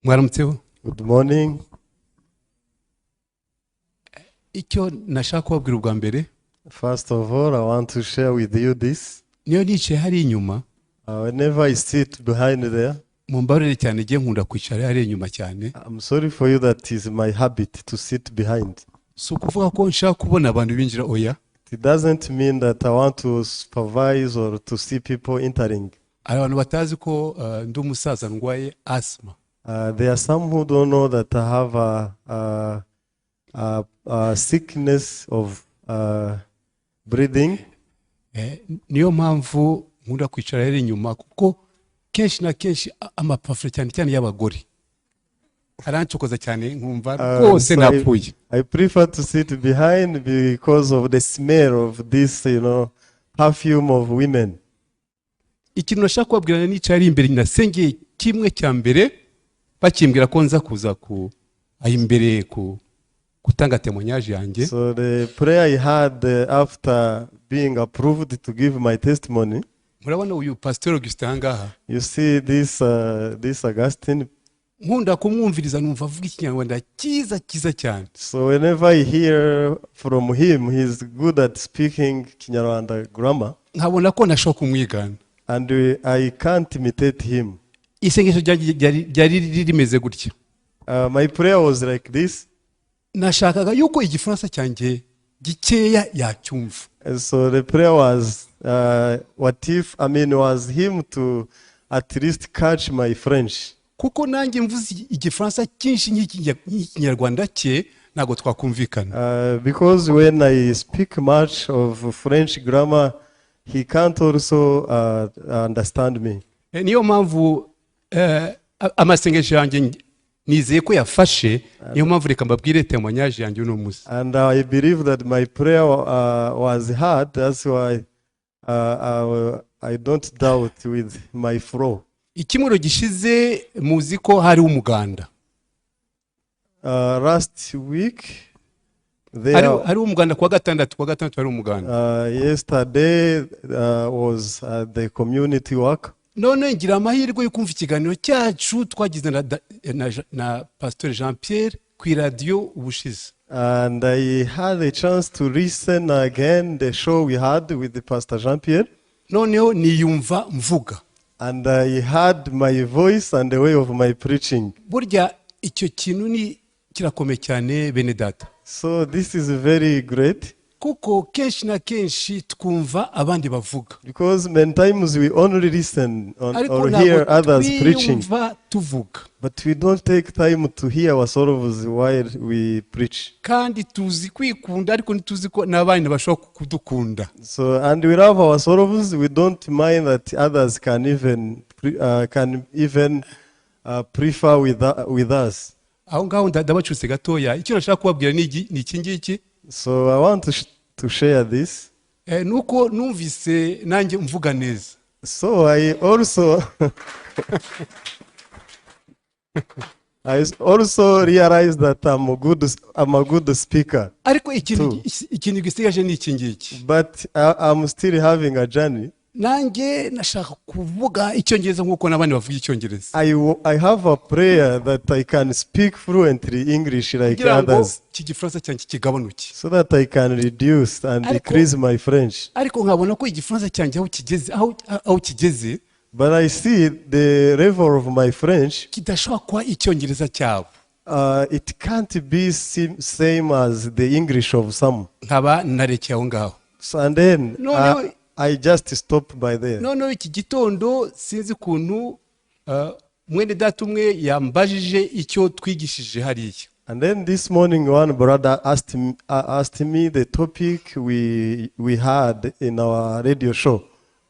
Mwaramutseho. Good morning. Icyo nashaka kubabwira ubwa mbere, First of all, I want to share with you this. Niyo nicaye hari inyuma, Whenever I sit behind there, mumbabarire cyane, ngiye nkunda kwicara hari inyuma cyane. I'm sorry for you, that is my habit to sit behind. Si ukuvuga ko nshaka kubona abantu binjira, oya. It doesn't mean that I want to supervise or to see people entering. Hari abantu batazi ko ndi umusaza ndwaye asima. There are some who don't know that I have a sickness of breathing. Niyo mpamvu nkunda kwicara hari inyuma, kuko kenshi na kenshi amaparufe, cyane cyane y'abagore, arancokoza cyane, nkumva rwose so napfuye. I prefer to sit behind because of the smell of this perfume of women. Ikintu nashaka kubabwira, nicaye ari imbere, nasengeye kimwe cya mbere bakimbwira ko nza kuza ku aho imbere ku gutanga témoignage yanjye. So the prayer I had after being approved to give my testimony, Murabona uyu Pasiteri Augustin aha ngaha. You see this Augustine. Nkunda kumwumviriza, numva avuga Ikinyarwanda cyiza cyiza cyane. So whenever I hear from him, he's good at speaking Kinyarwanda grammar, Nkabona ko ntashobora kumwigana. And I can't imitate him. Isengesho ryanjye ryari rimeze gutya. My prayer was like this. Nashakaga yuko Igifaransa cyanjye gikeya yacyumva. And so the prayer was, what if, I mean, was him to at least catch my French. Kuko nanjye mvuze Igifaransa cyinshi nk'Ikinyarwanda cye, ntabwo twakumvikana. Because when I speak much of French grammar, he can't also understand me. Niyo mpamvu amasengesho yanjye nizeye ko yafashe. Niyo mpamvu reka mbabwire témoignage yanjye uno munsi. And I believe that my prayer was heard. That's why I don't doubt with my flow. Icyumweru gishize muzi ko hariho umuganda. Last week, there, Hariho umuganda kuwa gatandatu, kuwa gatandatu hari umuganda. Yesterday was the community work. None ngira amahirwe yo kumva ikiganiro cyacu twagize na Pastor Jean Pierre ku iradiyo ubushize. And I had a chance to listen again the show we had with the Pastor Jean Pierre. Noneho niyumva mvuga. And I had my voice and the way of my preaching. Burya icyo kintu ni kirakomeye cyane, bene data. So this is very great Kuko kenshi na kenshi twumva abandi bavuga, because many times we only listen on, ariko or hear ntabwo others preaching, twiyumva tuvuga. But we don't take time to hear ourselves while we preach. Kandi tuzi kwikunda, ariko ntituzi ko n'abandi bashobora kudukunda. So, and we love ourselves. We don't mind that others can even prefer with us. Aho ngaho ndabacutse gatoya. Icyo nashaka kubabwira ni iki ngiki. So I want to share this. Nuko numvise nanjye mvuga neza. So I also realized that I'm a good speaker. Ariko ikintu Too. Ikintu gisigaje ni iki ngiki. But I'm still having a journey. Nanjye nashaka kuvuga Icyongereza nk'uko n'abandi bavuga Icyongereza, I have a prayer that I can speak fluently English like kugira ngo others, iki Gifaransa cyanjye kigabanuke. So that I can reduce and decrease my French. Ariko nkabona ko Igifaransa cyanjye aho kigeze, But I see the level of my French, kidashobora kuba Icyongereza cyabo. It can't be same as the English of some. Nkaba narekeye aho ngaho. So, and then No. I just stop by there. Noneho iki gitondo sinzi ukuntu mwene data umwe yambajije icyo twigishije hariya. And then this morning, one brother asked me the topic we had in our radio show.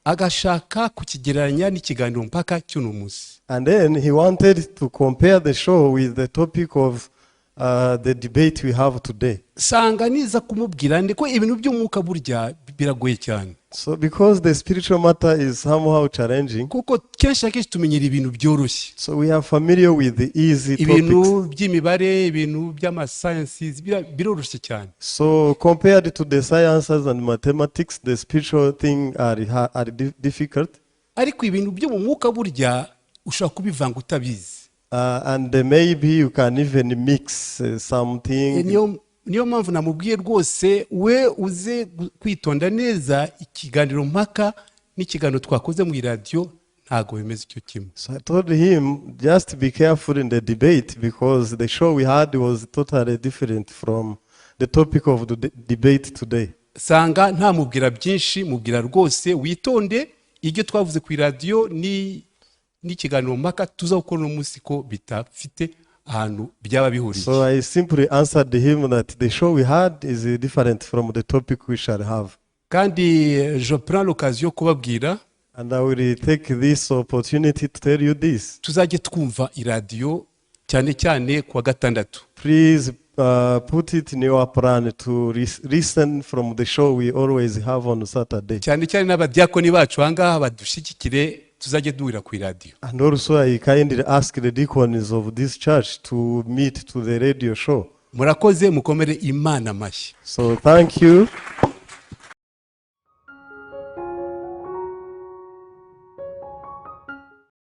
Agashaka kukigereranya n'ikiganiro mpaka cy'uno munsi. And then he wanted to compare the show with the topic of the debate we have today. Sanga niza kumubwira ndi ko ibintu by'umwuka burya biragoye cyane. So, because the spiritual matter is somehow challenging, Kuko kenshi na kenshi tumenyera ibintu byoroshye. So we are familiar with the easy Ibintu topics. by'imibare, ibintu by'amasayansi biroroshye cyane. So, compared to the sciences and mathematics, the spiritual thing are difficult. Ariko ibintu byo mu mwuka burya ushobora kubivanga utabizi. And maybe you can even mix something. Niyo mpamvu namubwiye rwose we uze kwitonda neza, ikiganiro mpaka n'ikiganiro twakoze mu iradiyo ntabwo bimeze icyo kimwe. So I told him, just be careful in the debate because the show we had was totally different from the topic of the debate today. Sanga ntamubwira byinshi, mubwira rwose witonde, ibyo twavuze ku iradiyo ni n'ikiganiro mpaka tuza gukora uno munsi ko bitafite ahantu byaba bihuriye. So I simply answered him that the show we had is different from the topic we shall have. Kandi je prends l'occasion kubabwira, And I will take this opportunity to tell you this. Tuzajye twumva iradiyo cyane cyane kuwa gatandatu. Please put it in your plan to listen from the show we always have on Saturday. Cyane cyane n'abadiyakoni bacu ahangaha badushyigikire, tuzajye duhurira ku iradiyo. And also, I kindly ask the deacons of this church to meet to the radio show. Murakoze, mukomere Imana amashyi. So thank you.